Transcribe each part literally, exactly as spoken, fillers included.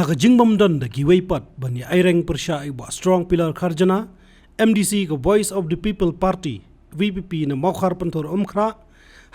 Ha ka jingbym don da kiwei pat ban ïa aireng pyrshah ïa u Bah Strong Pillar Kharjana, M D C ka Voice of the People Party, V P P na Mawkhar Pynthor Umkhrah,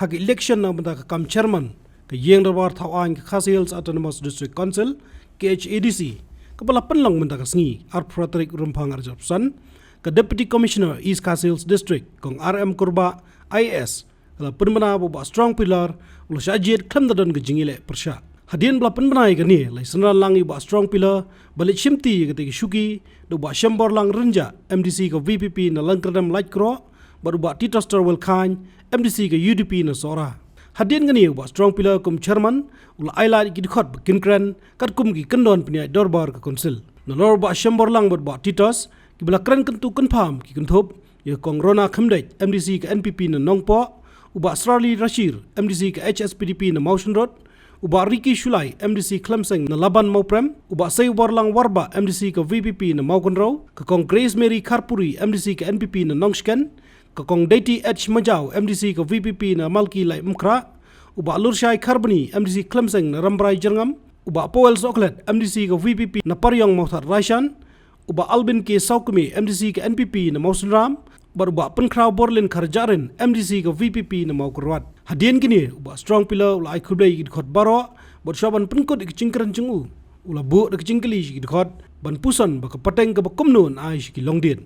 ha ka election na bynta ka kam chairman ka Ïing Dorbar Thaw Aiñ ka Khasi Hills Autonomous District Council, K H A D C, kaba la pynlong mynta ka sngi, arphew tarik Rymphang arhajar arphew san, ka Deputy Commissioner East Khasi Hills District, Kong R M Kurbah, I A S, ka la pynbna ba u Bah Strong Pillar u la shah jied khlem da don ka jingïaleh pyrshah. Hadien ba la pynbna ïa kane, la ïasynran lang ïa u Bah Strong Pillar ban leit shimti ïa katei ka shuki da u Bah Shemborlang Rynjah, M D C ka V P P na Lyngkyrdem Laitkroh, bad u Bah Titos Terwel Chyne, M D C ka U D P na Sohra. Hadien kane, u Bah Strong Pillar kum chairman u la ailad ïa ki dkhot ba kin kren katkum ki kyndon pynïaid dorbar ka Council. Nalor u Bah Shemborlang bad u Bah Titos kiba la kren kyntu kynpham ki kynthup ïa ka Kong Rona Khymdeit, M D C ka N P P na Nongpoh, u Bah Srali Rashir, M D C ka H S P D P na Mawshynrut, u Bah Ricky Shullai, M D C Khlem Seng na Laban Mawprem, u Bah Seiborlang Warbah, M D C ka V P P na Mawkynrew, ka Kong Grace Mary Kharpuri, M D C ka N P P na Nongshken, ka Kong Deiti H Majaw, M D C ka V P P na Malki Laitumkhrah, u Bah Lurshai Kharbani, M D C Khlem Seng na Rambrai Jyrngam, u Bah Powell Sohkhlet, M D C ka V P P na Pariong Mawthadraishan, u Bah Albin K Sawkmie, M D C ka N P P na Mawsynram, bad u Bah Pynkhraw Borlin Kharjahrin, M D C ka V P P na Mawkyrwat. Hadien kine, u Bah Strong Pillar u la ai khublei ïa ki dkhot baroh, bad shuwa ban pynkut ïa ka jingkren jong u, u la buh da ka jingkylli sha ki dkhot ban puson ba ka pateng kaba kumno yn ai sha ki longdien.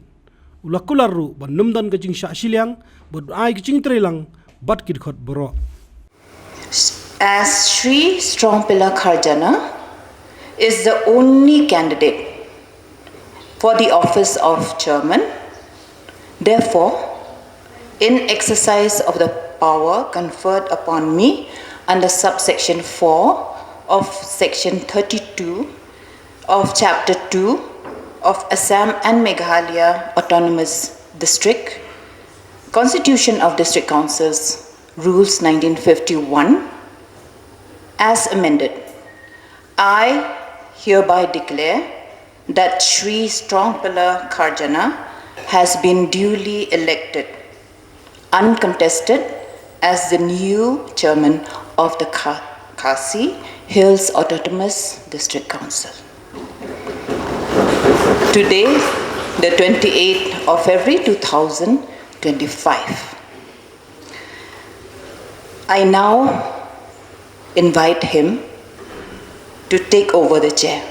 U la kular ruh ban nym don ka jingshah shiliang, bad un ai ka jingtreilang bad ki dkhot baroh. As Shri Strong Pillar Kharjana is the only candidate for the office of chairman, therefore, in exercise of the power conferred upon me under subsection four of section thirty-two of chapter two of Assam and Meghalaya Autonomous District, Constitution of District Councils, Rules nineteen fifty-one, as amended, I hereby declare that Shri Strong Pillar Kharjana has been duly elected, uncontested, as the new chairman of the Kha-, Khasi Hills Autonomous District Council. Today, the twenty-eighth of February two thousand twenty-five. I now invite him to take over the chair.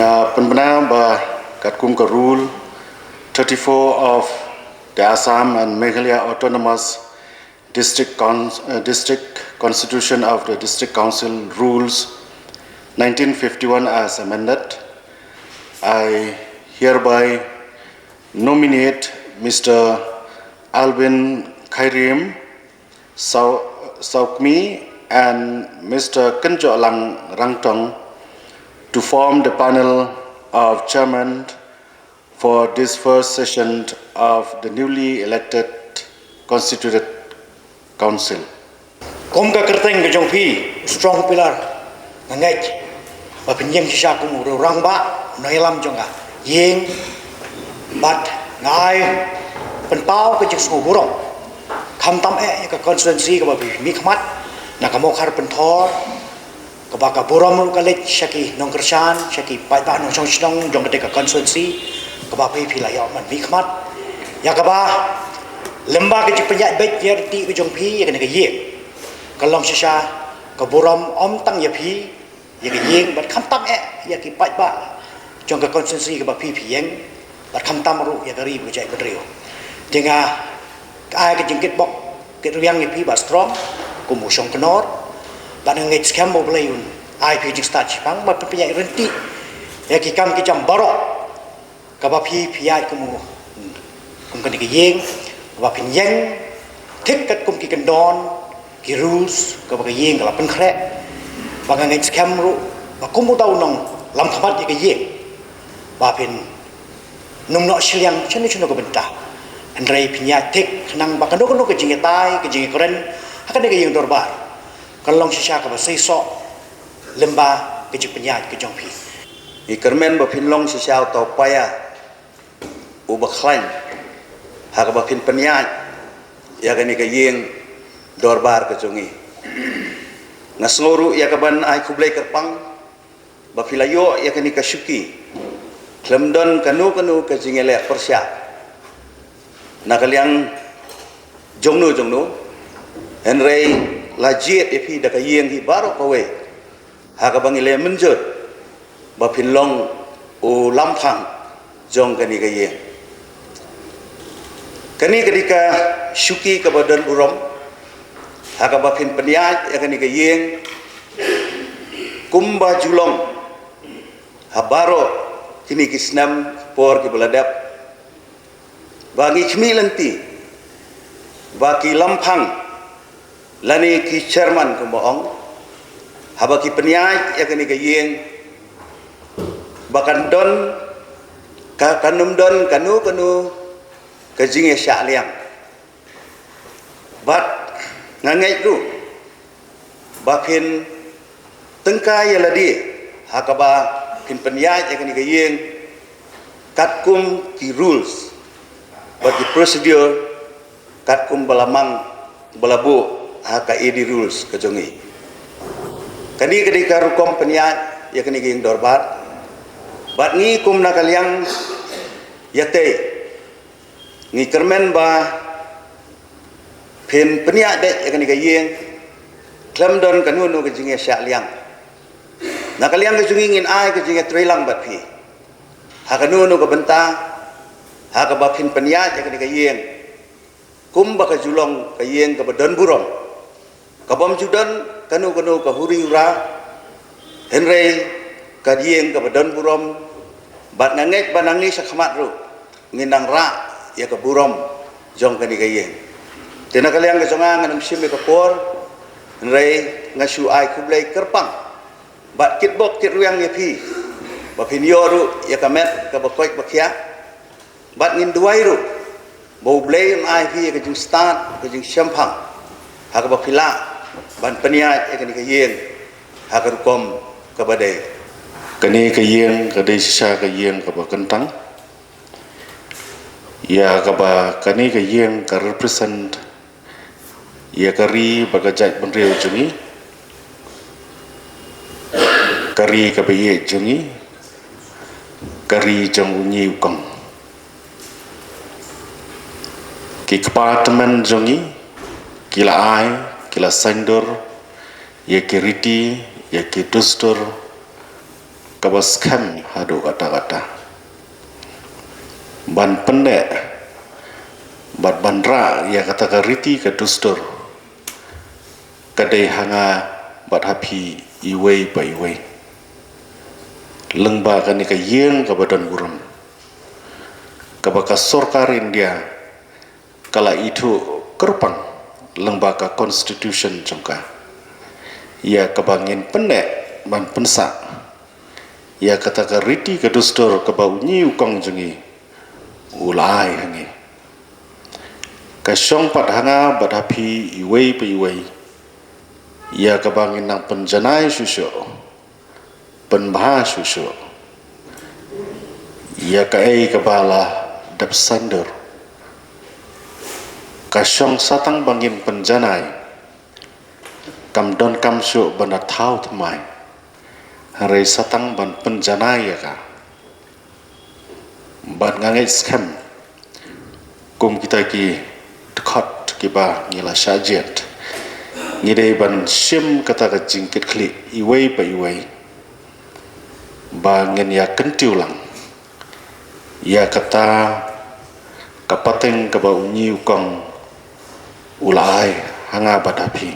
Nga pynbna ba katkum ka Rule thirty-four of the Assam and Meghalaya Autonomous District Cons-, uh, District Constitution of the District Council Rules nineteen fifty-one as amended, I hereby nominate Mister Albin Khairim Sau-, Saukmi and Mister Kynjohlang Rangtong to form the panel of chairmen for this first session of the newly elected constituted council. Kum ka kyrteng ka jong phi, Strong Pillar, nga ngeit ba phin ïeng shisha kum u rangbah, u nongïalam jong ka ïing, bad nga ai pynpaw ka jingsngewburom khamtam eh ïa ka constituency kaba phi mihkhmat na ka Mawkhar Pynthor, kaba ka burom ruh ka leit sha ki nongkyrshan, sha ki paidbah nongshong shnong jong kata ka constituency kaba phi, phi la ïoh ban mihkhmat. Ïa kaba lyngba ka jingpynïaid beit ïa ka jong phi ïa kane ka ïing, ka long shisha ka burom ym tang ïa phi, ïa ka ïing bad khamtam eh ïa ki paidbah jong ka constituency kaba phi, phi ïeng, bad khamtam ruh ïa ka ri bad ka jaitbynriew. Te nga ai ka jingkitbok kitrwiang ïa phi Bah Strong kum u shongknor, bad nga ngeit skhem ba U Blei un ai phi jingstad shiphang ban pynïaid ryntih ïa ki kam ki jam baroh Kaba phi phi ïaid kum u, kum kane ka ïing, kaba phin ïeng thik katkum ki kyndon, ki rules kaba ka ïing ka la pynkhreh. Ba nga ngeit skhem ruh ba kum uta u nonglam khmat ïa ka ïing, ba phin nym noh shiliang shano shano ka bynta. Hynrei phin ïaid thik khnang ba kano kano ka jingïatai, ka jingïakren ha kane ka ïing dorbar, kan long shisha kaba seisoh lyngba ka jingpynïaid ka jong phi. Ngi kyrmen ba phin long shisha uta u paia uba khlaiñ ha kaba phin pynïaid ïa kane ka ïing dorbar ka jong ngi. Nga sngew ruh ïa kaban ai khublei kyrpang ba phi la ïoh ïa kane ka shuki khlem don kano kano ka jingïaleh pyrshah na ka liang jongno jongno. Hynrei la jied ïa phi da ka ïing hi baroh kawei ha kaba ngi la mynjur ba phin long u lamphang jong kane ka ïing. Kane ka dei ka shuki kaba don burom ha kaba phin pynïaid ïa kane ka ïing kumba ju long ha baroh kine ki snem por kiba la dep. Ba ngi khmih lynti ba ki lamphang lane ki chairman kumba ong, haba ki pynïaid ïa kane ka ïing, ba kan don, ka kan nym don kano kano ka jingïashah liang. Bad nga ngeit ruh ba phin tyngkai ïa lade ha kaba phin pynïaid ïa kane ka ïing katkum ki rules bad ki procedure katkum ba la mang, ba la buh ha ka A D rules ka jong ngi. Kane ka dei ka rukom pynïaid ïa kane ka ïing dorbar. Bad ngi kum na ka liang ïatei, ngi kyrmen ba phin pynïaid beit ïa kane ka ïing khlem don kano kano ka jingïashah liang. Na ka liang ka jong ngi ngin ai ka jingïatreilang bad phi ha kano kano ka bynta ha kaba phin pynïaid ïa kane ka ïing kumba ka ju long ka ïing kaba don burom, kabym ju don kano kano ka huri hura, hynrei ka ïing kaba don burom. Bad nga ngeit ba nangne shakhmat ruh ngin nang rah ïa ka burom jong kane ka ïing. Te na ka liang ka jong nga, ngan ym shim ïa ka por, hynrei nga shu ai khublei kyrpang bad kitbok kitrwiang ïa phi ba phin ïoh ruh ïa ka met kaba koit ba khiah. Bad ngin duwai ruh ba U Blei un ai phi ïa ka jingstad, ka jingshemphang ha kaba phi lah ban pynïaid ïa kane ka ïing ha ka rukom kaba dei. Kane ka ïing ka dei shisha ka ïing kaba kyntang. Ïa kaba kane ka ïing ka represent ïa ka ri bad ka jaitbynriew jong ngi, ka ri kaba ïeit jong ngi, ka ri jong u Ñi u Kong. Ki kpa tymmen jong ngi ki la ai, ki la saiñdur ïa ki riti, ïa ki dustur kaba skhem haduh katta katta, ban pynneh bad ban rah ïa kata ka riti ka dustur ka dei ha nga bad ha phi iwei pa iwei. Lyngba kane ka ïing kaba don burom, kaba ka sorkar India ka la ithuh kyrpang lyngba ka constitution jong ka, ïa kaba ngin pynneh ban pynsah ïa kata ka riti ka dustur kaba u Ñi u Kong jong ngi u la ai ha ngi. Ka shong pat ha nga bad ha phi iwei pa iwei ïa kaba ngin nang pynjanai shuh shuh, pynbha shuh shuh ïa kaei kaba la dep saiñdur. Ka shong sa tang ba ngin pynjanai, kam donkam shuh ban da thaw thymmai, hynrei sa tang ban pynjanai ïa ka. Bad nga ngeit skhem, kum kita ki dkhot kiba ngi la shah jied, ngi dei ban shim kata ka jingkitkhlieh iwei pa iwei ba ngin ïa kyntiew lang ïa kata ka pateng kaba u Ñi u Kong u la ai ha nga bad ha phi.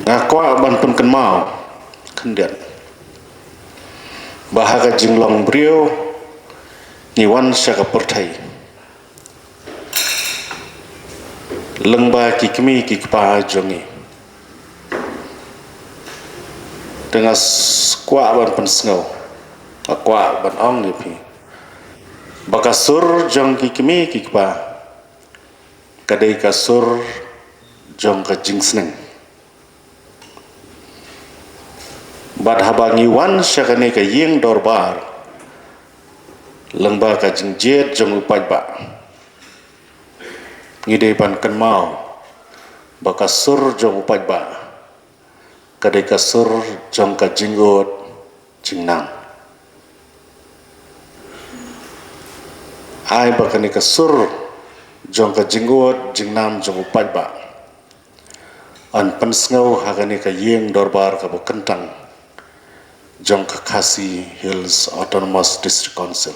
Nga kwah ban pynkynmaw khyndiat Ba ha ka jinglong briew ngi wan sha ka pyrthei lyngba ki kmie ki kpa jong ngi. Te nga s-, kwah ban pynsngew, nga kwah ban ong ïa phi ba ka sur jong ki kmie ki kpa ka dei ka sur jong ka jingsneng. Bad haba ngi wan sha kane ka ïing dorbar lyngba ka jingjied jong u paidbah, ngi dei ban kynmaw ba ka sur jong u paidbah ka dei ka sur jong ka jingud jingnam. Ai ba kane ka sur jong ka jingud jingnam jong u paidbah yn pynsngew ha kane ka ïing dorbar kaba kyntang jong ka Khasi Hills Autonomous District Council.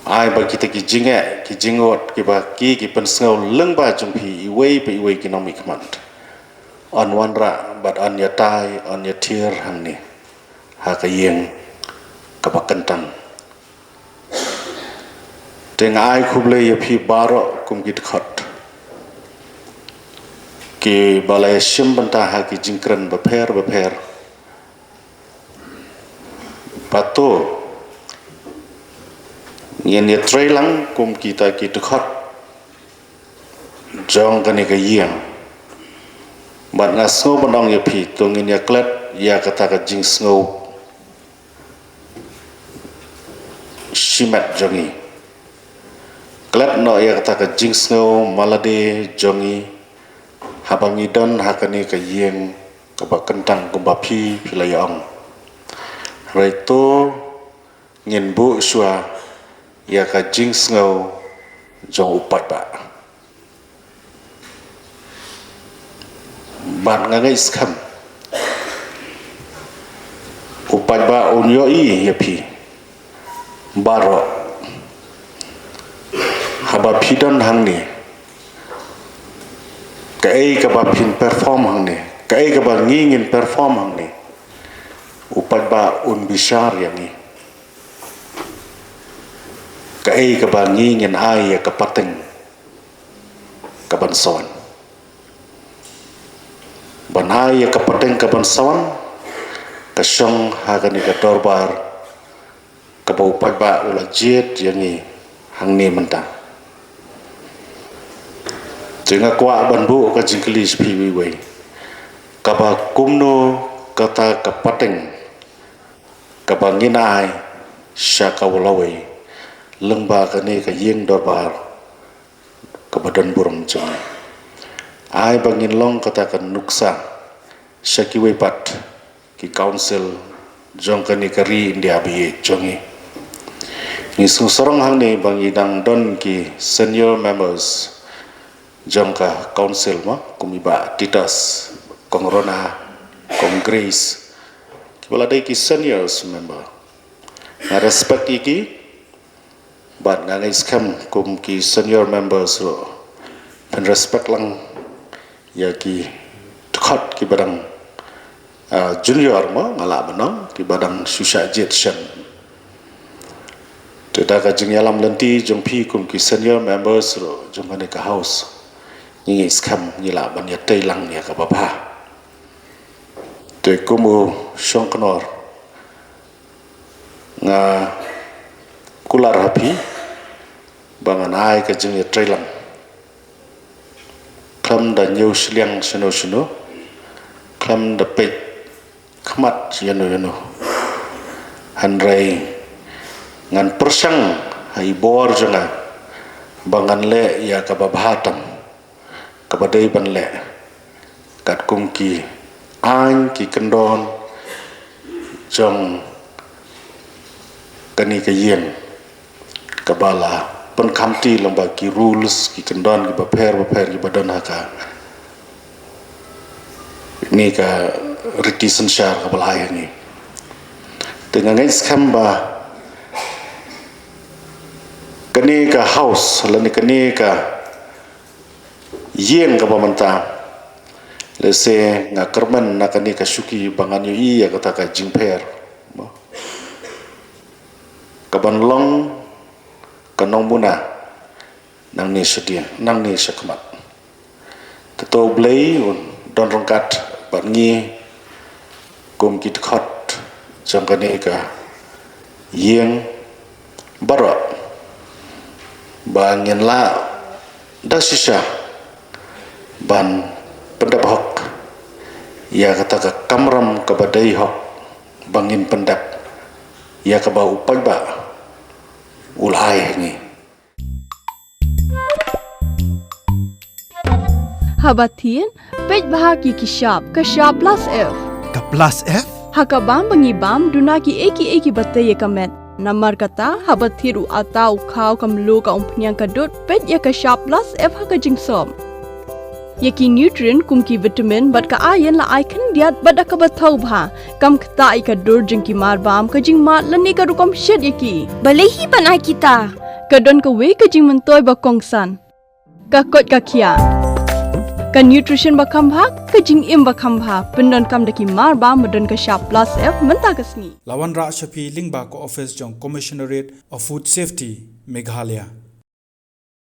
Ai ba kita ki jingeh, ki jingud, kiba ki, ki pynsngew lyngba jong phi iwei pa iwei ki nongmihkhmat yn wanrah bad yn ïatai, yn ïathir hangne ha ka ïing kaba kyntang. Te nga ai khublei ïa phi baroh kum ki dkhot kiba la ïashim bynta ha ki jingkren bapher bapher. Bad to ngin ïatreilang kum kita ki dkhot jong kane ka ïing. Bad nga sngew ban ong ïa phi, to ngin ïaklet ïa kata ka jingsngew shimet jong ngi. Klet noh ïa kata ka jingsngew malade jong ngi haba ngi don ha kane ka ïing kaba kyntang kumba phi, phi la ïa ong. Hynrei to ngin buh shuwa ïa ka jingsngew jong u paidbah. Bad nga ngeit skhem u paidbah un ïohi ïa phi baroh haba phi don hangne, kaei kaba phin perform hangne, kaei kaba ngi ngin perform hangne. U paidbah un bishar ïa ngi kaei kaba ngi ngin ai ïa ka pateng kaban sa wan. Ban ai ïa ka pateng kaban sa wan ka shong ha kane ka dorbar kaba u paidbah u la jied ïa ngi hangne mynta. Te nga kwah ban buh ka jingkylli sha phi iwei iwei, kaba kumno kata ka pateng kaba ngin ai sha ka lawei lyngba kane ka ïing dorbar kaba don burom jong ngi. Ai ba ngin long kata ka nuksa sha kiwei pat ki council jong kane ka ri India ba ïeit jong ngi. Ngi sngewsarong hangne ba ngi dang don ki senior members jong ka council mo, kum i Bah Titus, Kong Rona, Kong Grace, kiba la dei ki seniors member. Nga respect ïa ki, bad nga ngeit skhem kum ki senior members ruh phin respect lang ïa ki dkhot kiba dang, ah, junior mo, nga lah ban ong, kiba dang shu shah jied shen. Te da ka jingïalam lynti jong phi kum ki senior members ruh jong kane ka house, ngi ngeit skhem ngi lah ban ïatei lang ïa kaba bha. Te kum u shongknor, nga kular ha phi ba ngan ai ka jingïatreilang khlem da ñiew shiliang shano shano, khlem da peit khmat ïano ïano. Hynrei ngan pyrshang ha i bor jong nga ba ngan leh ïa kaba bha tam, kaba dei ban leh katkum ki aiñ ki kyndon jong kane ka ïing, kaba la pynkhamti lyngba ki rules, ki kyndon kiba pher bapher kiba don ha kane ka riti synshar kaba la ai ha ngi. Te nga ngeit skhem ba kane ka house lane kane ka ïing kaba mynta Lehse nga kyrmen na kane ka shuki ba ngan ïohi ïa kata ka jingpher, mo, ka ban long ka nongmuna nangne shakhmat, nangne shakhmat. Te to U Blei un don ryngkat bad ngi kum ki dkhot jong kane ka ïing baroh, ba ngin lah da shisha ban pyndep hok ïa kata ka kamram kaba dei hok, ba ngin pyndep ïa kaba u paidbah u la ai ha ngi. Haba thied, peit bha ki ki shap, ka shap plus F. Ka plus F? Ha ka bam ba ngi bam, duna ki ei ki ei ki ba tei ïa ka met. Namar kata, haba thied u atta, u khaw, ka mluh, ka umphniang, ka dud, peit ïa ka shap plus F ha ka jingsop. Ïa ki nutrient kum ki vitamin bad ka iron la ai khyndiat bad da kaba thaw bha. Kam ktah ïa ka dur jong ki marbam, ka jingmad lane ka rukom shet ïa ki. Balei hi ban ai kita? Ka don kawei ka jingmyntoi ba kongsan. Ka koit ka khiah. Ka nutrition ba kham bha, ka jingim ba kham bha. Pyndonkam da ki marbam ba don ka shap plus F mynta ka sngi. La wanrah sha phi lyngba ka ophis jong Commissionerate of Food Safety, Meghalaya.